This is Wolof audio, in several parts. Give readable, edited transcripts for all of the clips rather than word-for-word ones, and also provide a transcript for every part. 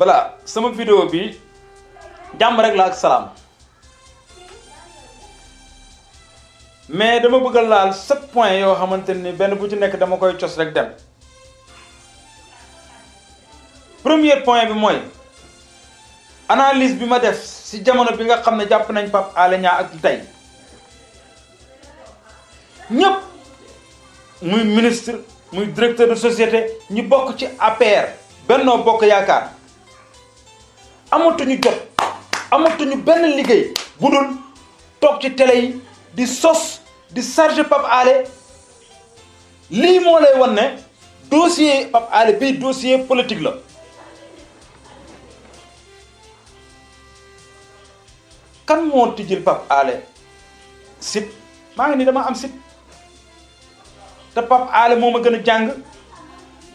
voilà sama vidéo bi jàmm rek la ak salaam mais dama bëgg a laal 7 points yoo xamante ni benn bu ci nekk dama koy cos rek dem. Premier point bi mooy analyse bi ma def ci jamono bi nga xam ne jàpp nañ Pape Alé Niang ak tey ñëpp muy ministre muy directeur de société ñi bokk ci APR Benno Bokk Yaakaar amatuñu jot amatuñu benn liggéey bu dul toog ci télé yi di sos di charger Pape Alé lii moo lay wan ne dossier Pape Alé bii dossier politique la. kan moo tijjil Pape Alé site maa ngi nii dama am site te Pape Alé moo ma gën a jàng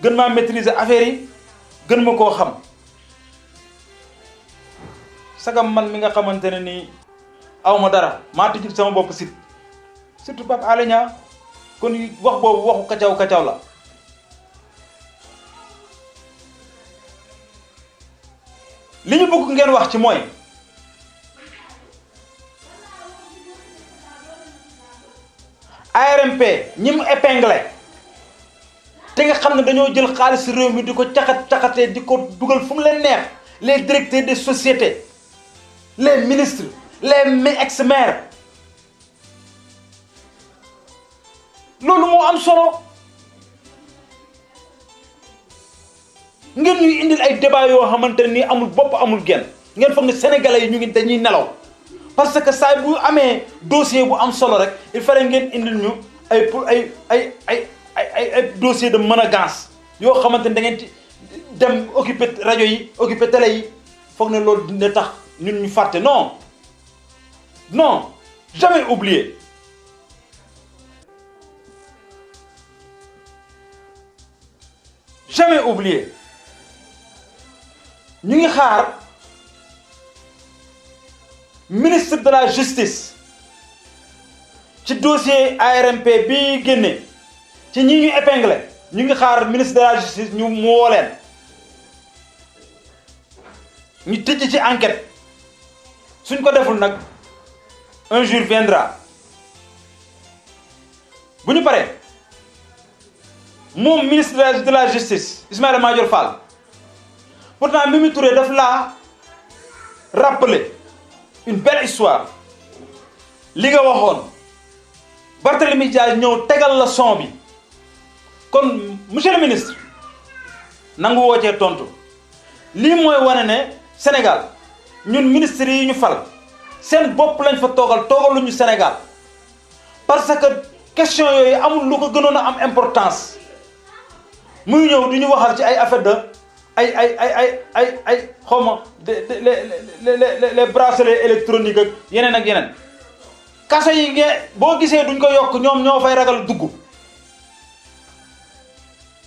gën maa maîtriser affaire yi gën ma koo xam sagam man mi nga xamante ne nii aw ma dara maa tijjil sama bopp site surtout Pape Alé Niang kon wax boobu waxu kacaw kacaw la. li ñu bëgg ngeen wax ci mooy ARMP ñi mu épinglé te nga xam ne dañoo jël xaalis réew mi di ko caxatee di ko dugal fu mu leen neex les directeurs des sociétés les ministres les ex-maires loolu moo am solo ngeen ñuy indil ay débat yoo xamante ne nii amul bopp amul genn ngeen foog ne sénégalais yi ñu ngi dañuy nelaw. parce que saa bu amee dossier bu am solo rek il fallait ngeen indil ñu ay pour ay dossier de manigance yoo xamante ni da ngeen ci dem occuper rajo yi occuper télé yi foog ne loolu dina tax ñun ñu fàtte non jamais oublier jamais oublier ñu ngi xaar. Ministre de la justice ci dossier ARMP bi génne ci ñi ñu épinglé ñu ngi xaar ministre de la justice ñu woo leen ñu tëj ci enquête suñ ko deful nag un jour viendra bu ñu paree moom ministre de la justice Ismaïla Madior Fall pourtant Mimi Touré daf laa rappeler une belle histoire li nga waxoon Barthélémy Dias ñëw tegal la son bi kon monsieur le ministre nangu woo cee tontu lii mooy wane ne Sénégal ñun ministres yi ñu fal seen bopp lañ fa toogaluñu Sénégal parce que question yooyu amul lu ko gënoon a am importance muy ñëw du ñu waxal ci ay affaire de ay xawma les bracelets électroniques ak yeneen kaso yi boo gisee duñ ko yokk ñoom ñoo fay ragal dugg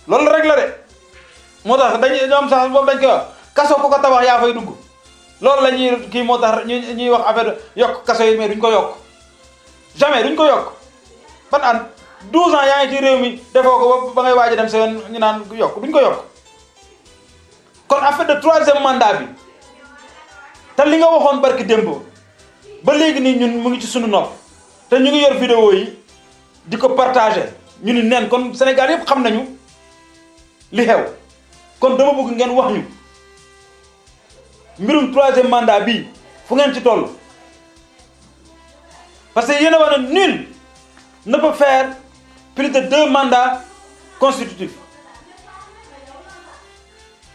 loolu rek la de moo tax ñoom sax boobu dañ koy wax kaso ku ko tabax yaa fay dugg loolu la ñuy kii moo tax ñuy wax affaire yokk kaso yi mais duñ ko yokk jamais duñ ko yokk ban an 12 ans yaa ngi ci réew mi defoo ko ba ngay waaj a dem sa yoon ñu naan yokk duñ ko yokk kon affaire de 3e mandat bi te li nga waxoon barki démb ba léegi nii ñun mu ngi ci sunu nopp te ñu ngi yor vidéo yi di ko partager ñu ni neen kon Sénégal yëpp xam nañu li xew kon dama bëgg ngeen wax ñu mbirum 3e mandat bii fu ngeen ci toll parce que yéen a wax ne nul ne peut faire plus de 2 mandats consécutifs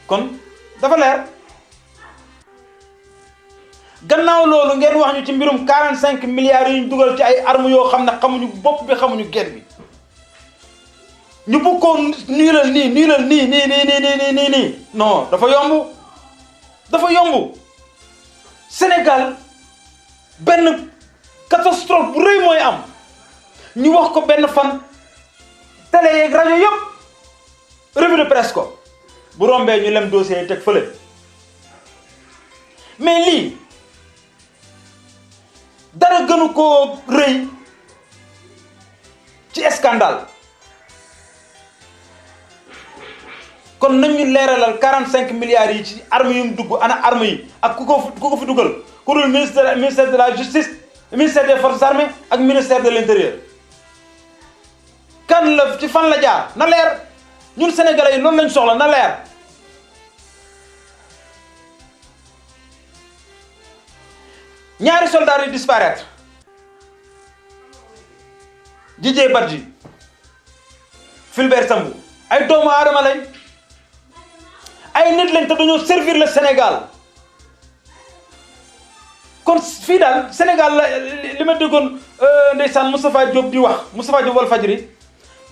kon dafa leer gannaaw loolu ngeen wax ñu ci mbirum 45 milliards yi ñu dugal ci ay armes yoo xam ne xamuñu bopp bi xamuñu genn bi ñu bëgg koo niilal nii non dafa yomb Sénégal benn catastrophe bu rëy mooy am ñu wax ko benn fan télé yeeg rajo yëpp revue de presse ko bu rombee ñu lem dossier yi teg fële mais lii dara gënu koo rëy ci scandale kon nañ ñu leeralal 45 milliards yi ci armes yu mu dugg ana armes yi ak ku ko fi dugal ku dul ministère de la justice ministère des forces armées ak ministère de l'intérieur kan la ci fan la jaar na leer ñun sénégalais yi loolu lañ soxla na leer. ñaari soldats yi disparaître Didier Badji Fulbert Sambou ay doomu aadama lañ ay nit lañ te dañoo servir le Sénégal kon fii daal Sénégal la li ma déggoon ndeysaan Moustapha Diop di wax Moustapha Diop Walfadjri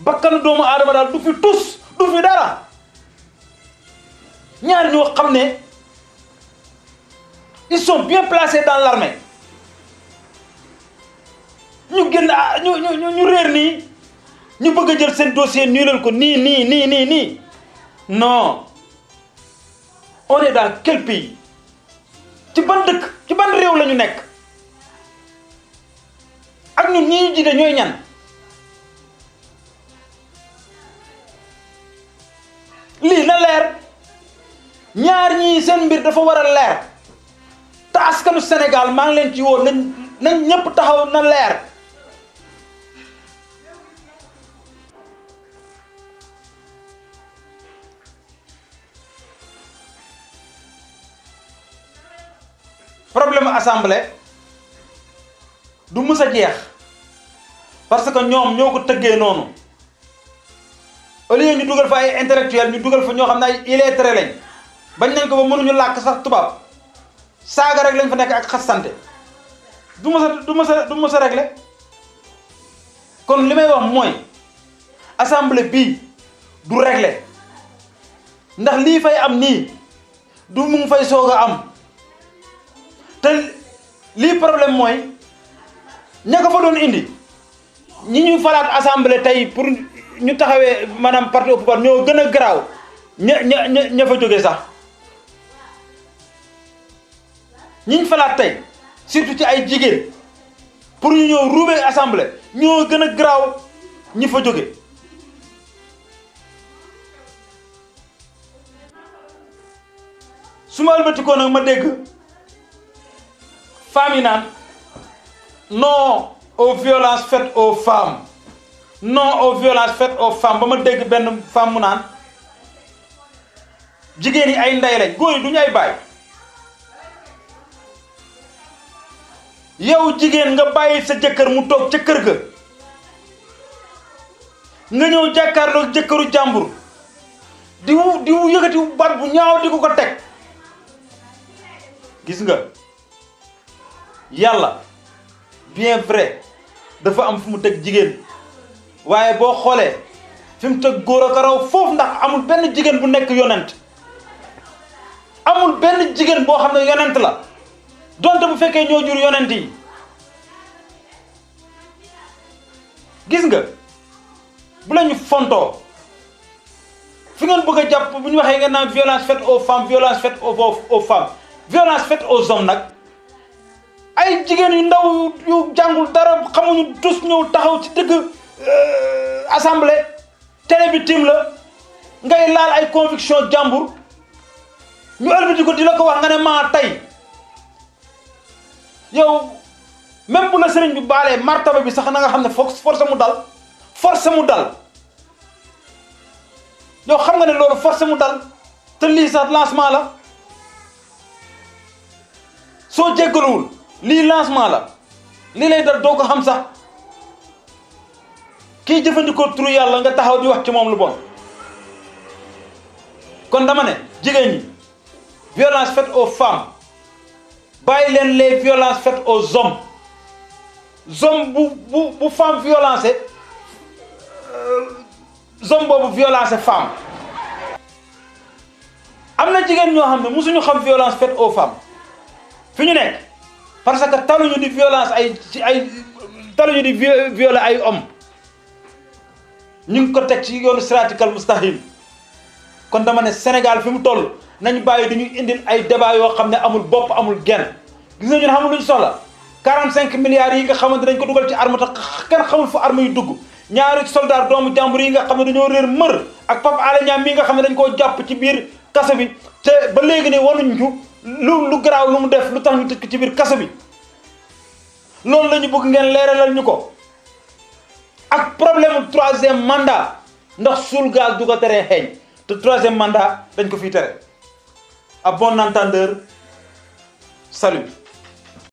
bakkanu doomu aadama daal du fi tus du fi dara ñaari ñoo xam ne ils sont bien placés dans l'armée ñu génn ñu réer nii ñu bëgg a jël seen dossier niilal ko nii non on est dans quel pays ci ban dëkk ci ban réew la ñu nekk ak ñun ñi ñu jiite ñooy ñan lii na leer ñaar ñii seen mbir dafa war a leer te askanu Sénégal maa ngi leen ci woo nañ ñëpp taxaw na leer problème assemblée du mës a jeex parce que ñoom ñoo ko tëggee noonu au lieu ñu dugal fa ay intellectuel ñu dugal fa ñoo xam ne ay illettré lañ bañ nañ ko ba mënuñu làkk sax tubaab saaga rek lañ fa nekk ak xastante du mës a régler kon li may wax mooy assemblée bii du régler ndax lii fay am nii du mu ngi fay soog a am te lii problème mooy ña ko fa doon indi ñi ñu falaat assemblée tey pour ñu taxawee maanaam parti au pouvoir ñoo gën a garaaw ña fa jógee sax ñi ñu falaat tey surtout ci ay jigéen pour ñu ñëw ruubee assemblée ñoo gën a garaaw ñi fa jóge su ma ëlbatikoo nag ma dégg femmes yi naan non aux violences faites aux femmes non aux violences faites aux femmes ba ma dégg benn femme mu naan jigéen yi ay ndey lañ góor yi du ñu ay baay yow jigéen nga bàyyi sa jëkkër mu toog ca kër ga nga ñëw jàkkaarloo jëkkëru jàmbur di yëkkati baat bu ñaaw di ko teg gis nga yàlla bien vrai dafa am fu mu teg jigéen waaye boo xoolee fi mu teg góor ak raw foofu ndax amul benn jigéen bu nekk yonent amul benn jigéen boo xam ne yonent la donte bu fekkee ñoo jur yonent yi gis nga bu la ñu fontoo fi ngeen bëgg a jàpp bu ñu waxee ngeen naan violence faite aux femmes violence faite aux femmes violence faite aux hommes nag ay jigéen yu ndaw yu jàngul dara xamuñu tus ñëw taxaw ci dëgg assemblée télé bi tim la ngay laal ay conviction jàmbur ñu ëlbati ko di la ko wax nga ne maa tey yow même bu la sëriñ bi baalee martaba bi sax na nga xam ne force mu dal yow xam nga ne loolu force mu dal te lii sax lancement la soo jéggaluwul lii lancement la lii lay dal doo ko xam sax kii jëfandikoo turu yàlla nga taxaw di wax ci moom lu bon kon dama ne jigéen ñi violence faite aux femmes bàyyi leen les violences faites aux hommes bu femme violencé homme boobu violencé femme am na jigéen ñoo xam ne musuñu xam violence faite aux femmes fi ñu nekk parce que taluñu di violence taluñu di violer ay hommes ñu ngi ko teg ci yoonu siraatal mustaqim kon dama ne Sénégal fi mu toll nañ bàyyi di ñu indil ay débat yoo xam ne amul bopp amul genn gis nga ñun xamul lu ñu soxla 45 milliards yi nga xamante dañ ko dugal ci arme te kenn xamul fu arme yu dugg ñaari soldat doomu jàmbur yi nga xam ne dañoo réer mër ak Pape Alé Niang mii nga xam ne dañ koo jàpp ci biir kaso bi te ba léegi ne wanuñ ñu lu garaaw lu mu def lu tax ñu tëj ko ci biir kaso bi loolu la ñu bëgg ngeen leeralal ñu ko ak problème troisième mandat ndax suul gaz du ko teree xeeñ te troisième mandat dañ ko fiy tere à bon entendeur salut